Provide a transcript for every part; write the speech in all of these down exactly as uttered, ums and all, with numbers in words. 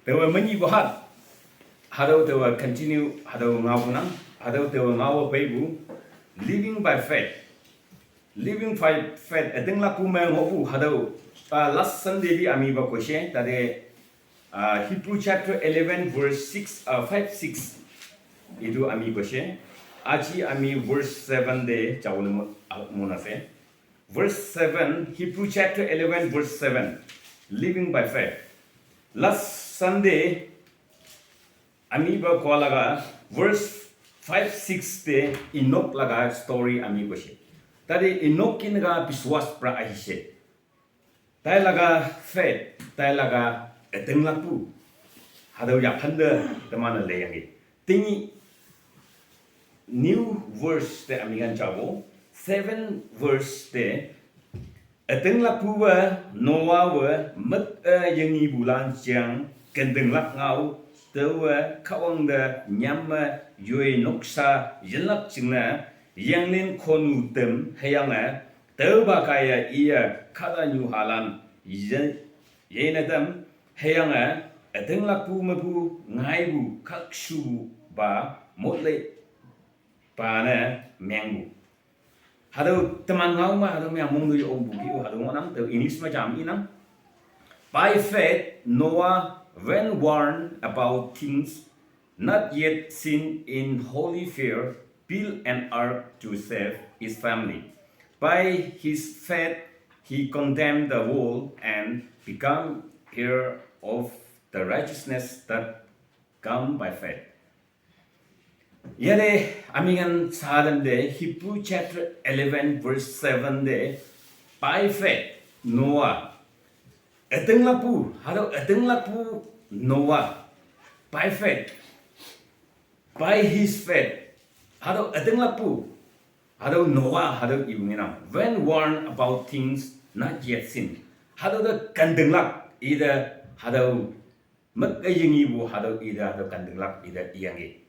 Tewa mani bohat. Hadau tewa continue, hadau ngau nang, hadau tewa ngau peibu. Living by faith. Living by faith. Eteng laku me ngobu hadau. Ah, last Sunday bi ami ba koshe. Tade, ah, Hebrew chapter eleven verse six, ah, five, six. Itu ami koshe. Aji ami verse seven de jawole mo-, ah, mon ase. Verse seven, Hebrew chapter eleven, verse seven. Living by faith. Last Sunday, ami ba koa laga verse five, six te Enoch laga story ami koshe. Tade Enoch kinaka biswas pra ahishe. Tai laga faith, tai laga eteng laku. Hadau ya phanda tamana le yangi. Tingi new verse te ami kan jabo. Seven verse te eteng laku wa Noah wa mat a yangi bulan chiang kendeng lak ngau. Tewa kawang da nyam ma yoi noksa yelak chingna yanglin konu tem heyang a. Tewa kaya iya kada nyu halan ye-, yena tem heyang a. Eteng laku mapu ngai bu kak shu ba motle pa na meng bu. Hadau teman ngau ma hadau me among dui ong buki u hadau ngonang te English ma jam inang. By faith, Noah, when warned about things not yet seen in holy fear, built an ark to save his family. By his faith, he condemned the world and become heir of the righteousness that come by faith. Yate ami khan sadan de Hebrew chapter eleven verse seven de by faith Noah eteng lapu, haro eteng lapu Noah by faith, by his faith, haro eteng lapu, haro Noah, haro iwinam when warned about things not yet seen, haro the kandeng lak ida haro mak ayingi bu haro ida haro kandeng lak ida iyangi.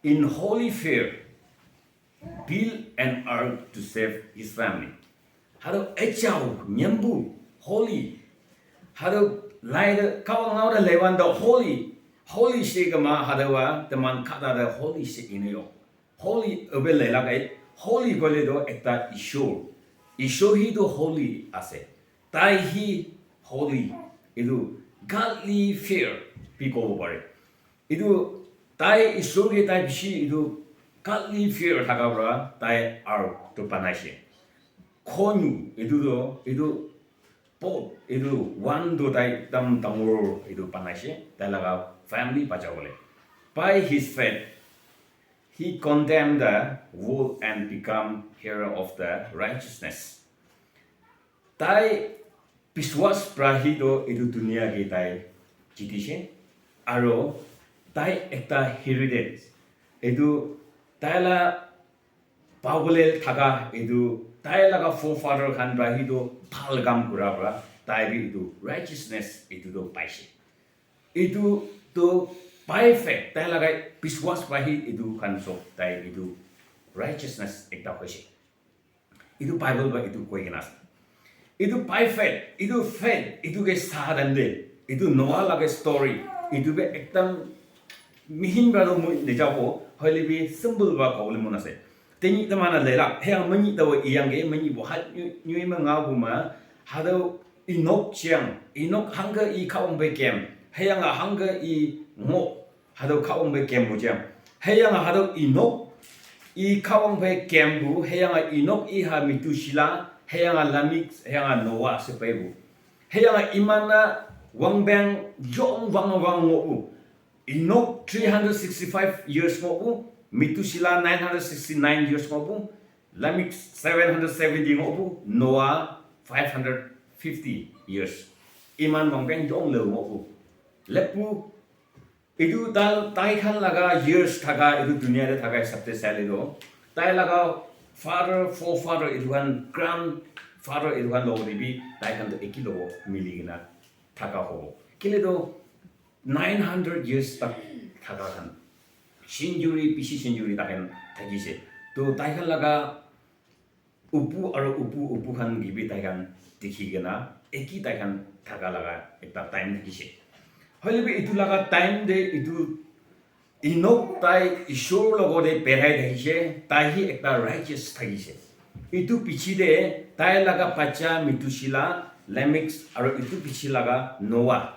In holy fear, build an ark to save his family. Haro echau nyambu holy. Haro lai da kawa ngau da lewan da holy. Holy she kama haro wa teman kada da holy she inayo. Holy obe le lagai. Holy gole do ekta Ishur. Ishur hi do holy ase. Tai hi holy. Idu godly fear pi kobo pare. Etu tai Isor ke tai bishi etu godly fear thaka para tai ark tu banaise. Khonu etu tu etu pot etu one tu tai ekdam dangor etu banaise tai laga family bacha bole. By his faith, he condemned the world and become heir of the righteousness. Tai biswas pra hi toh etu dunia ke tai jitise, aro tai ekta heritage, etu tai la pabole thaka, etu tai laga forefather khan pra hi toh bhal kam kura pra tai bi etu righteousness etu toh paise. Etu toh by faith, tai laga biswas pra hi etu khan sob tai etu righteousness ekta hoise. Etu Bible para etu koi kena ase. Etu by faith, etu faith, etu ke sahadan de, etu Noah laga story, etu ke ekdam mihin para moi nejabo, hoile bi simple para kobole mon ase. Teni tamana lelak, he mani tawo iyang ke, mani bo hat nyu, nyu ma nga bu ma, hado Enoch chiang, Enoch hanga i kawang be kem, he yang hanga i ngo, hado kawang be kem bu chiang. He yang hado Enoch, i kawang be kem bu, he yang Enoch i ha Methuselah, he yang Lamech, he yang Noah se pe bu. He yang imana wang beng jong wang wang ngo bu. Enoch three hundred sixty-five years ngo bu, Methuselah nine hundred sixty-nine years ngo bu, Lamech seven hundred seventy ngo bu, Noah five hundred fifty years. Iman wang beng jong le ngo bu. Lepu Etu tai, tai khan laga years thaka, etu dunia te thaka hisab te sai le toh, tai laga father, forefather, etu khan grandfather, etu khan logo te bi tai khan toh eki logo mili kena thaka hobo. Kile toh nine hundred years tak thaka khan, century, bishi century tai khan thakise. Toh tai khan laga upu aro upu upu khan ke bi tai khan dikhi kena eki tai khan thaka laga ekta time thakise. Hoile bi etu laga time te etu Enoch tai Ishwar logote berai thakishe, tai hi ekta righteous thakishe. Etu piche te tai laga bacha Methuselah, Lamech, aro etu piche laga Noah.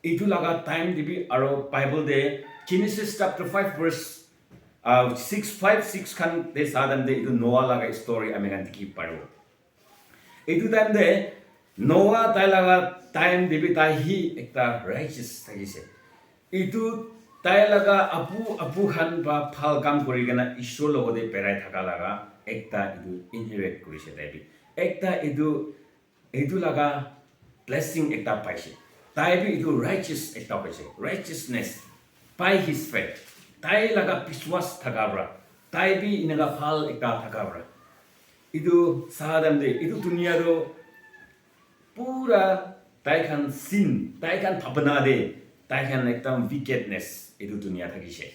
Etu laga time te bi aro Bible te Genesis chapter five verse uh, six, five, six khan te sa time te etu Noah laga story ami khan dikhi paribo. Etu time te Noah tai laga time te bi tai hi ekta righteous thakishe. Etu tai laga apu apu khan pa bhal kam kuri kena Ishwar logote berai thaka laga ekta etu inherit kurishe tai bi. Ekta etu etu laga blessing ekta paishe. Tai bi etu righteous ekta paishe. Righteousness by his faith. Tai laga biswas thaka pra. Tai bi eneka bhal ekta thaka pra. Etu sa time te etu dunia tu pura tai khan sin, tai khan bhabna te, tai khan ekdam wickedness etu dunia thakishe.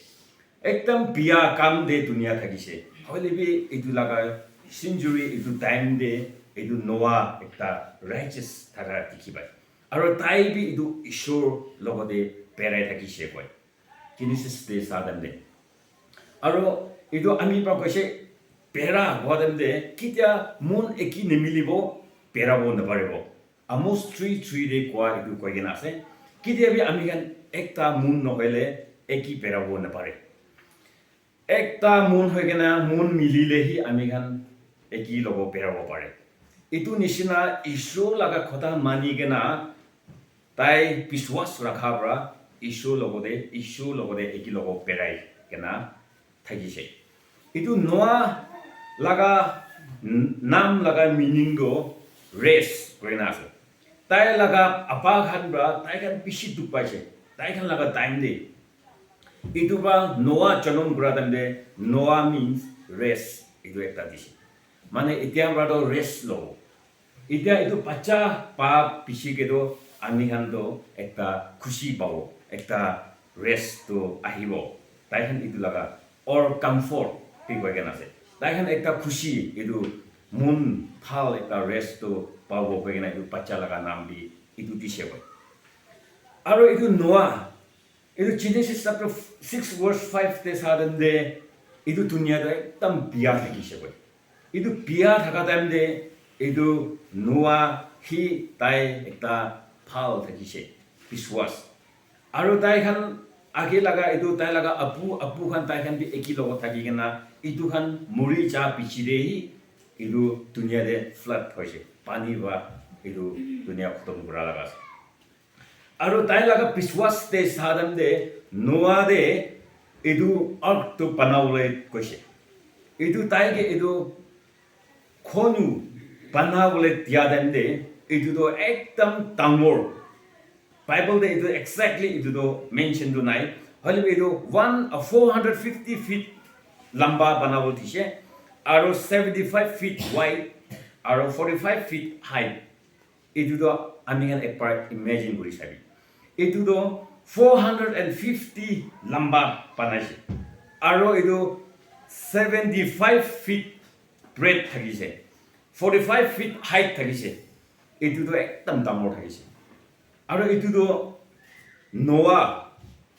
Ekdam biya kam te dunia thakishe. Hoile bi etu laga century etu time te etu Noah ekta righteous thaka dikhi pai. Aro tai bi etu Ishwar logote berai thakishe koi. Genesis te sa time te. Aro etu ami pra koishe bera hua time te ketia mon eki nimilibo, berabo naparibo. Amos three three te koa etu koi kena ase. Ketia bi ami khan ekta mon nohoile eki berabo napare. Ekta mon hoi kena mon milile hi ami khan eki logo berabo pare. Etu nishina Ishwar laga kotha mani kena tai biswas rakha pra Ishwar logote, Ishwar logote eki logo berai kena thakishe. Etu Noah laga n-, nam laga meaning tu rest koi kena ase. Tai laga apa khan pra tai khan bishi dukh paishe. Tai khan laga time te. Etu pra Noah janam kura time te Noah means rest. Etu ekta dishe. Mane etia pra to rest lobo. Etia etu bacha pa bishi ke to ami khan to ekta khushi pabo. Ekta rest to ahibo. Tai khan etu laga or comfort bi koi kena ase. Tai khan ekta khushi etu mon bhal ekta rest to pabo koi kena etu bacha laga nam bi etu dishe koi. Aro etu Noah, etu Genesis chapter six verse five te sa time te etu dunia to ekdam biya thakishe koi. Etu biya thaka time te etu Noah hi tai ekta bhal thakishe, biswas. Aro tai khan age laga etu tai laga apu, apu khan tai khan bi eki logot thaki kena etu khan muri ja piche te hi etu dunia te flood hoishe. Pani pra etu dunia khotom kura laga ase. Aro tai laga biswas te sa time te Noah te etu ark tu banabole koishe. Etu tai ke etu khonu banabole dia time te etu tu ekdam dangor. Bible te etu exactly etu tu mention tu nai. Hoile bi etu one, uh, four hundred fifty feet lamba banabole dishe. Aro seventy five feet wide. Aro forty five feet high. Etu tu ami khan ekbar imagine kuri sabi. Etu tu four hundred and fifty lamba banaise. Aro etu seventy five feet breadth thakise. Forty five feet height thakise. Etu tu ekdam dangor thakise. Aro etu tu Noah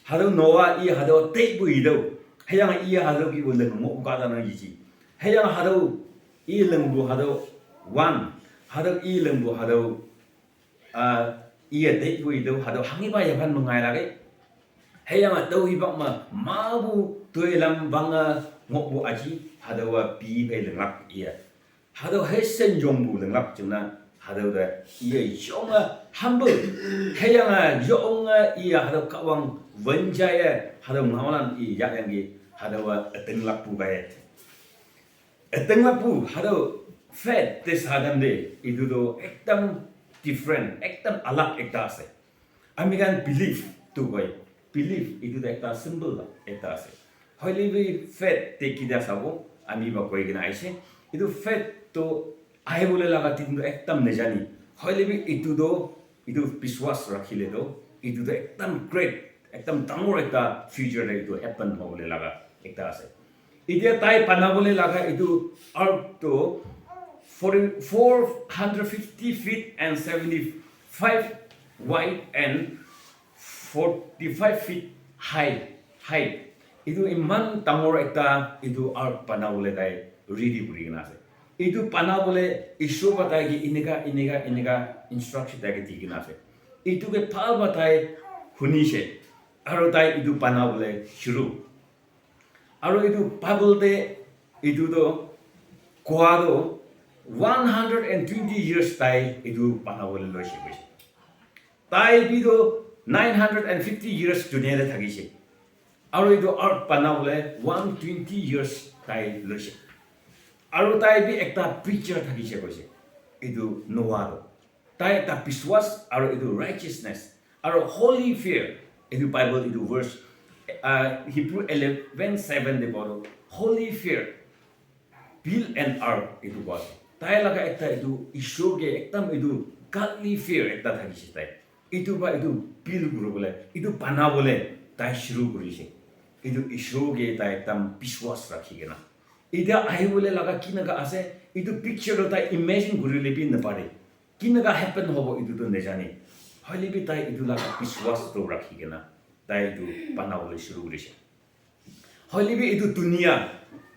Hado Noah i hado tei bu i do. Heyang i hado ki bu leng mo ka da na yi ji. Heyang hado i leng bu hado one. Hado i leng bu hado, ah, i tei bu i do hado hangi ba ya ban mo ngai la ge. Heyang a do i bak ma ma bu tui lam bang a ngok bu aji hado wa pi pe leng lak i a. Hado hesen jong bu leng lak jeng na hado da i a jong a humble. Heyang a jong a i a hado kawang wen jai a hado ngau lam i yak yang gi hado wa teng lak bu bai. Eteng lapu hado faith te sadam de itu do ekdam different, ekdam alag ekta ase. Ami khan belief tu koi, belief itu do ekta symbol la ekta ase. Hoile bi faith te kitia sabo, ami ba koi kena aise. Itu faith to ahi bole laga tin do ekdam nejani. Hoile bi itu do Itu biswas rakhile toh, itu toh ekdam great, ekdam dangor ekta future te itu happen hobole laga ekta ase. Itya tai banabole laga itu ark toh forty, four hundred fifty feet and seventy five wide and forty five feet high height. Etu eman dangor ekta etu ark banabole tai ready kuri kena ase. Etu banabole Ishwar para tai ke eneka eneka eneka instruction tai ke di kena ase. Etu ke bhal para tai hunishe, aro tai etu banabole shuru. Aro etu Bible te etu to koa to one hundred and twenty years tai etu banabole loise koise. Tai bi to nine hundred and fifty years dunia te thakise. Aro etu ark banabole one twenty years tai loise. Aro tai bi ekta preacher thakise koise. Etu Noah to. Tai ekta biswas aro etu righteousness aro holy fear. Etu Bible etu verse, uh, Hebrew eleven seven te paro, holy fear build an ark etu koa ase. Tai laga ekta etu Ishwar ke ekdam etu godly fear ekta thakise tai. Etu ba etu build kuribole, etu banabole tai shuru kurise. Etu Ishwar ke tai ekdam biswas rakhi kena. Etia ahibole laga kinaka ase, etu picture to tai imagine kurile bi napare. Kinaka happen hobo etu to najane. Hoile bi tai etu laga biswas to rakhi kena tai etu banabole shuru kurise. Hoile bi etu dunia,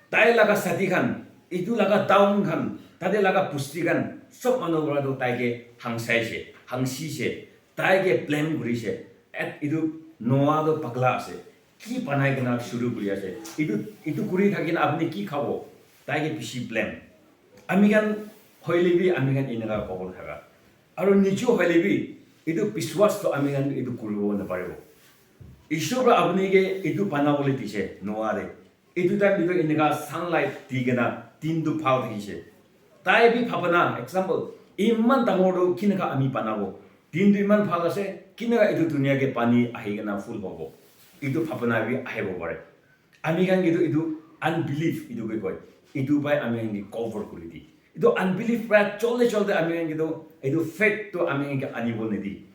tai laga sati khan, etu laga town khan, tate laga busti khan, sob manu para to tai ke hangsaise, hangsise, tai ke blame kurise. Et-, etu Noah to pagla ase. Ki banai kena shuru kuri ase? Etu, etu kuri thaki na apni ki khabo? Tai ke bishi blame. Ami khan hoile bi ami khan eneka kobo thaka. Aro nijo hoile bi etu biswas to ami khan etu kuribo naparibo. Ishwar para apni ke etu banabole dise Noah te. Etu time etu eneka sunlight di kena din tu bhal thakise. Tai bi bhabana, example, iman dangor tu kinaka ami banabo? Din tu iman bhal ase, kinaka etu dunia ke pani ahi kena full hobo? Etu bhabana bi ahibo pare. Ami khan ke tu etu unbelief etu ke koi. Etu pai ami khan ke cover kuri di. Etu unbelief para chole chole ami khan ke tu etu faith tu ami khan ke anibo nidi.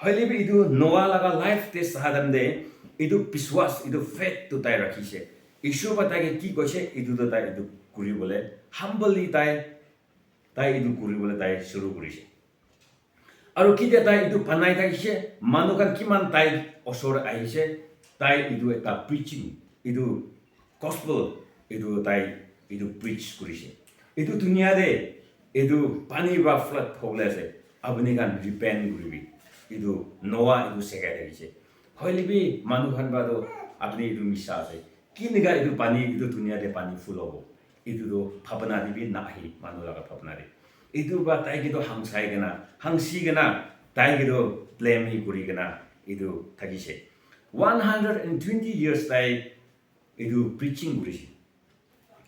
Hoile bi etu Noah laga life te saha time te etu biswas, etu faith tu tai rakhise. Ishwar para tai ke ki koise, etu tu tai etu kuribole humbly tai, tai etu kuribole tai shuru kurise. Aro ketia tai etu banai thakise, manu khan kiman tai osor ahise, tai etu ekta preaching, etu gospel, etu tai etu preach kurise. Etu dunia te etu pani para flood hobole ase, apni khan repent kuribi. Etu Noah etu sekai thakise. Hoile bi manu khan para to apni etu misa ase. Kinaka etu pani etu dunia te pani full hobo? Etu tu bhabana te bi na ahi, manu laga bhabana te. Etu para tai ke tu hangsai kena, hangsi kena, tai ke tu blame hi kuri kena etu thakise. One hundred and twenty years tai etu preaching kurise.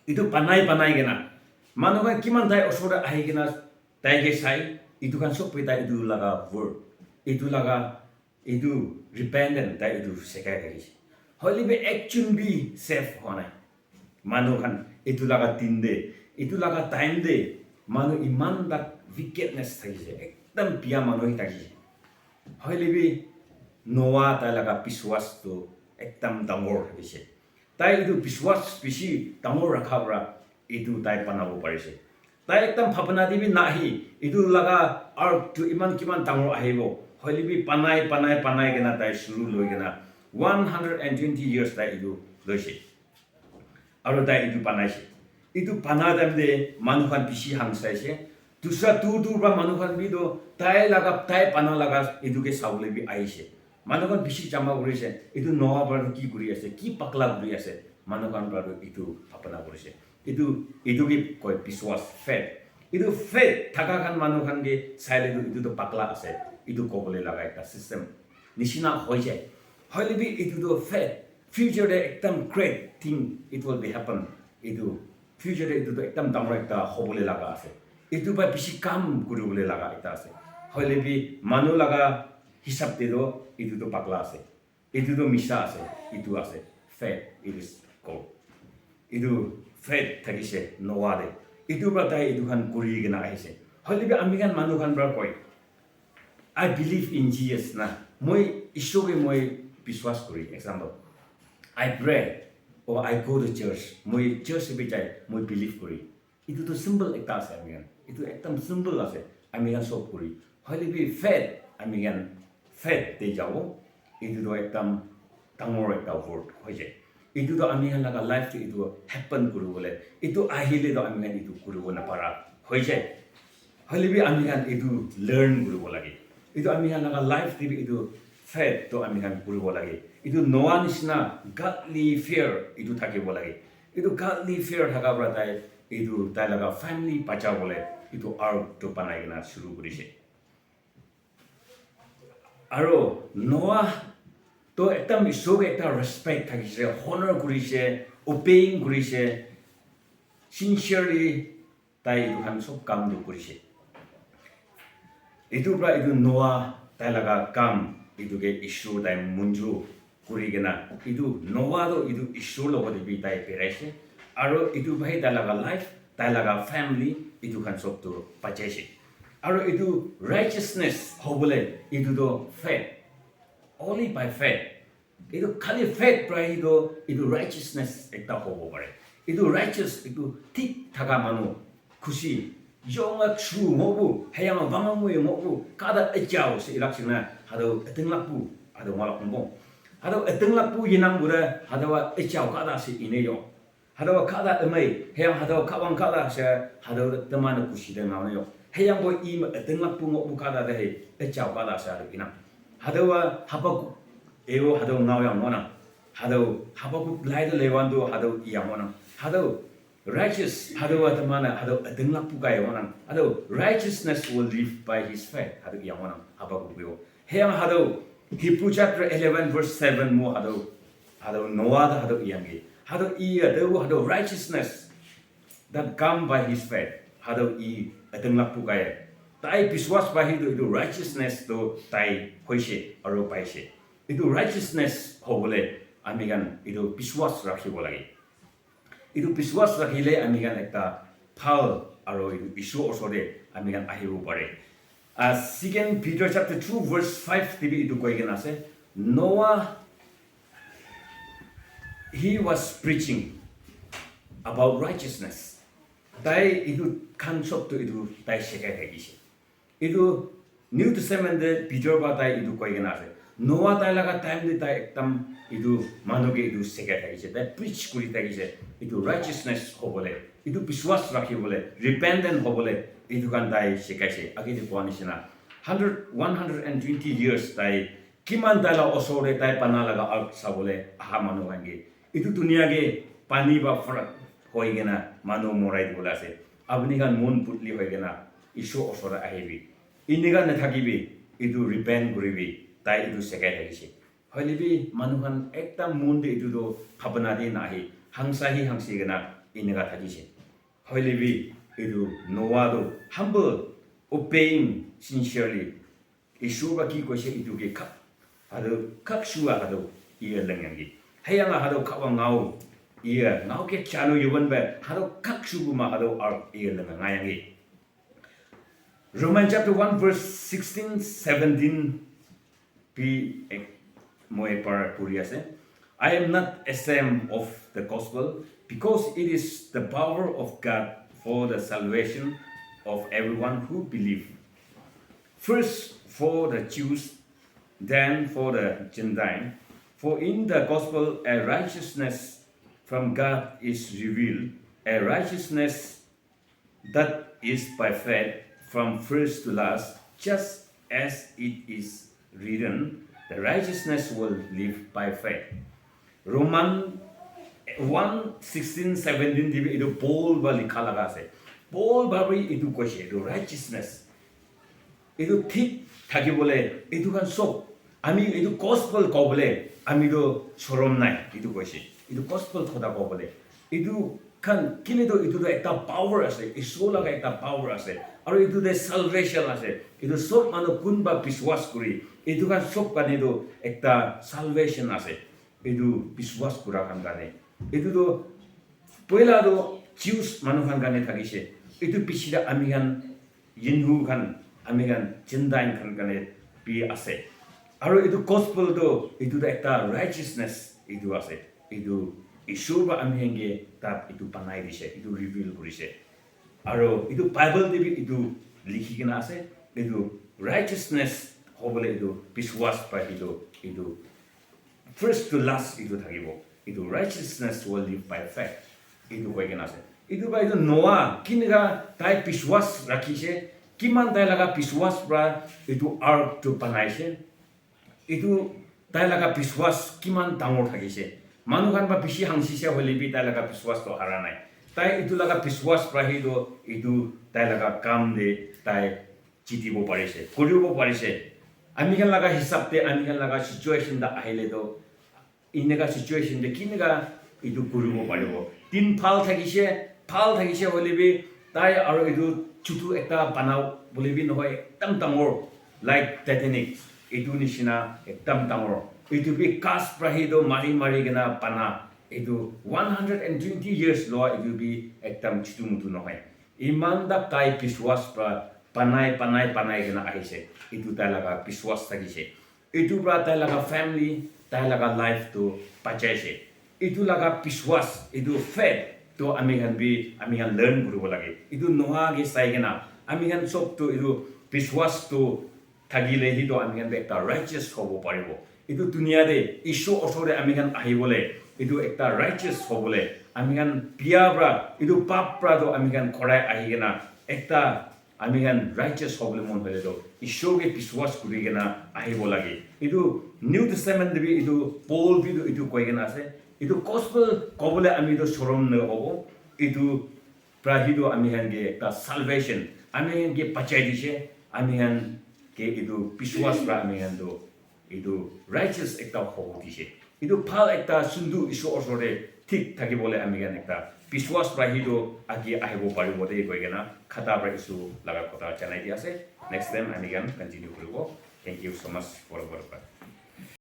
Etu banai banai kena, manu khan kiman tai osor te ahi kena tai ke sai, etu khan sob ke tai etu laga word, etu laga etu repentant tai etu sekai thakise. Hoile bi ekjon bi save hwa nai. Manu khan etu laga din te, etu laga time te manu iman tak wickedness thakise, ekdam biya manu hi thakise. Hoile bi Noah tai laga biswas tu ekdam dangor thakise. Tai etu biswas bishi dangor rakha para etu tai banabo parise. Tai ekdam bhabana te bi nahi, etu laga ark tu iman kiman dangor ahibo. Hoile bi banai, banai, banai kena tai shuru loi kena one hundred and twenty years tai etu loise. Aro tai etu banaise. Etu bana time te manu khan bishi hangsaise. Dusra dur dur para manu khan bi to tai laga, tai bana laga etu ke sabole bi ahise. Manu khan bishi jama kurise, etu Noah para ki kuri ase, ki pakla kuri ase, manu khan para etu bhabana kurise. Etu, etu ke koi biswas, faith. Etu faith thaka khan manu khan ke saile tu etu tu pakla ase, etu kobole laga ekta system nishina hoi jai. Hoile bi etu tu faith, future te ekdam great thing it will be happen. Etu future te etu tu ekdam dangor ekta hobole laga ase. Etu para bishi kam kuribole laga ekta ase. Hoile bi manu laga hisab te tu etu tu pakla ase. Etu tu misa ase, etu ase. Faith, it is called. Etu faith thakise Noah te. Etu para tai etu khan kuri kena ahise. Hoile bi ami khan manu khan para koi, "I believe in Jesus na. Moi Ishwar ke moi biswas kuri." Example, "I pray or I go to church." Moi church te bi jai, moi believe kuri. Etu tu simple ekta ase ami khan. Etu ekdam simple ase. Ami khan sob kuri. Hoile bi faith, ami khan faith te jabo. Etu tu ekdam dangor ekta word hoi jai. Etu tu ami khan laga life te etu happen kuri bole, etu ahile tu ami khan etu kuri bo napara hoi jai. Hoile bi ami khan etu learn kuri bo lage. Etu ami khan laga life te bi etu faith tu ami khan kuri bo lage. Etu Noah nishina godly fear etu thaki bo lage. Etu godly fear thaka para tai etu tai laga family bacha bole etu ark tu banai kena shuru kurishe. Aro Noah to ekdam Ishwar ke ekta respect thakishe, honor kurishe, obeying kurishe, sincerely tai etu khan sob kam tu kurishe. Etu pra etu Noah tai laga kam etu ke Ishwar tai munju kuri kena etu Noah to etu Ishwar logot te bi tai beraishe, aro etu bhai tai laga life, tai laga family etu khan sob tu bachaishe. Aro etu righteousness hobole etu to faith, only by faith. Etu khali faith pra hi to etu righteousness ekta hobo pare. Etu righteous, etu thik thaka manu khushi, yong ak shu ngobu, heyang wang ngwe ngobu, kada echao se ilak sina hado eting lakbu hado malak mbo. Hado eting lakbu yinang bura hado echao kada se ine yo. Hadawa kada emai, heyang hadawa kawang kada se, hadawa temana kushi de ngau yo. Heyang bo im eteng lak pungo bu kada de he, echao kada se adu inang. Hadawa Habakkuk, ewo hadawa ngau yang monang. Hadawa Habakkuk lai de lewan do hadawa iya monang. Hadawa righteous, hadawa temana, hadawa eteng lak pukai monang. Hadawa righteousness will live by his faith. Hadawa iya monang. Habakkuk yo. Heyang hadawa Hebrew chapter eleven verse seven mo hadawa Hado Noah da hado iyang ge. Hado iya do hado righteousness that come by his faith. Hado i ateng lak pukai. Tai biswas ba hi do, do righteousness do tai hoishe aro paishe. Itu righteousness hobole ami khan itu biswas rakhibo lage. Itu biswas rakhile ami khan ekta phal aro itu Isor osor te ami khan ahibo pare. Uh, Second Peter chapter two verse five te bi itu koi kena ase. Noah, he was preaching about righteousness. Tai itu khan sob tu itu tai shekai thakishe. Itu New Testament te Peter ba tai itu koi kena ase. Noah tai laga time te tai ekdam itu manu ke itu shekai thakishe. Tai preach kuri thakishe. Itu righteousness hobole, itu biswas rakhibole, repentant hobole, itu khan tai shikaishe. Age te koa nishina, hundred, one hundred and twenty years tai kiman tai la osor te tai bana laga ark sabole aha manu khan ke, itu dunia ke pani ba flood hoi kena manu morai dibole ase. Apni khan mon putli hoi kena Isor osor te ahibi. Inika nathakibi, itu repent kuribi, tai itu shekai thakishe. Hoile bi manu khan ekta mon te itu to bhabana te nahi, hangsa hi hangsi kena inika thakishe. Hoile bi itu Noah to humble, obeying sincerely. Isor ba ki koise itu ke khak, hado khak shua hado iya lengang ki. Heyang hado khawa ngau, iya ngau ke chano yuban ba hado khak shu ma hado ar iya lengang ayang ki. Roman chapter one verse sixteen, seventeen bi ek, moi par puri ase. I am not ashamed of the gospel, because it is the power of God for the salvation of everyone who believe. First for the Jews, then for the Gentile. For in the gospel a righteousness from God is revealed, a righteousness that is by faith from first to last, just as it is written, the righteousness will live by faith. Roman one sixteen seventeen te bi itu Paul ba likha laga ase. Paul ba bi itu koise, itu righteousness. Itu thik thakibole, itu khan sob, ami itu gospel kobole, ami to sorom nai, itu koise. Itu gospel kotha kobole. Itu khan, kile to itu to ekta power ase, Isor laga ekta power ase. Aru itu te salvation ase. Itu sob manu kunba biswas kuri, itu khan sob kane to ekta salvation ase. Itu biswas kura khan kane. Itu to poila to Jews manu khan kane thakishe. Itu piche te ami khan Hindu khan, ami khan Gentile khan kane bi ase. Aru itu gospel to, itu to ekta righteousness itu ase. Itu Isor ba ami khan ke tat itu banai dishe, itu reveal kurishe. Aru itu Bible te bi itu likhi kena ase, itu righteousness hobole etu biswas para etu etu first to last etu thakibo. Etu righteousness will live by faith. Etu koi kena ase. Etu para etu Noah kineka tai biswas rakhishe, kiman tai laga biswas para etu ark tu banaishe. Etu tai laga biswas kiman dangor thakishe. Manu khan para bishi hangsishe hoile bi tai laga biswas tu hara nai. Tai etu laga biswas para hi tu etu tai laga kam te tai jitibo parishe, kuribo parishe. Ami khan laga hisab te, ami khan laga situation te ahile tu, eneka situation te kineka etu kuribo paribo. Din bhal thakishe, bhal thakishe hoile bi, tai aro etu chutu ekta bana bole bi nohoi, ekdam dangor, like Titanic, etu nishina ekdam dangor. Etu bi ghas para hi tu mari mari kena bana, etu one hundred and twenty years loa etu bi ekdam chutu mutu nohoi. Iman ta tai biswas para banai, banai, banai kena ahishe. Etu tai laga biswas thakishe. Etu para tai laga family, tai laga life tu bachaishe. Etu laga biswas, etu faith tu ami khan bi, ami khan learn kuribo lage. Etu Noah ke sai kena, ami khan sob tu etu biswas tu thakile hi tu ami khan bi ekta righteous hobo paribo. Etu dunia te Isor osor te ami khan ahibole, etu ekta righteous hobole, ami khan biya para, etu pap para tu ami khan khorai ahi kena, ekta ami khan righteous hobole mon hoile tu Isor ke biswas kuri kena ahibo lage. Etu New Testament te bi etu Paul bi tu etu koi kena ase. Etu gospel kobole ami tu sorom na hobo. Etu para hi tu ami khan ke ekta salvation, ami khan ke bachai dishe, ami khan ke etu biswas para ami khan tu etu righteous ekta hobo dishe. Etu bhal ekta sundu Isor osor te thik thakibole ami khan ekta biswas para hi tu age ahibo paribo de koi kena khata para Isor laga kotha janai di ase. Next time ami khan continue kuribo. Thank you so much for the word of God.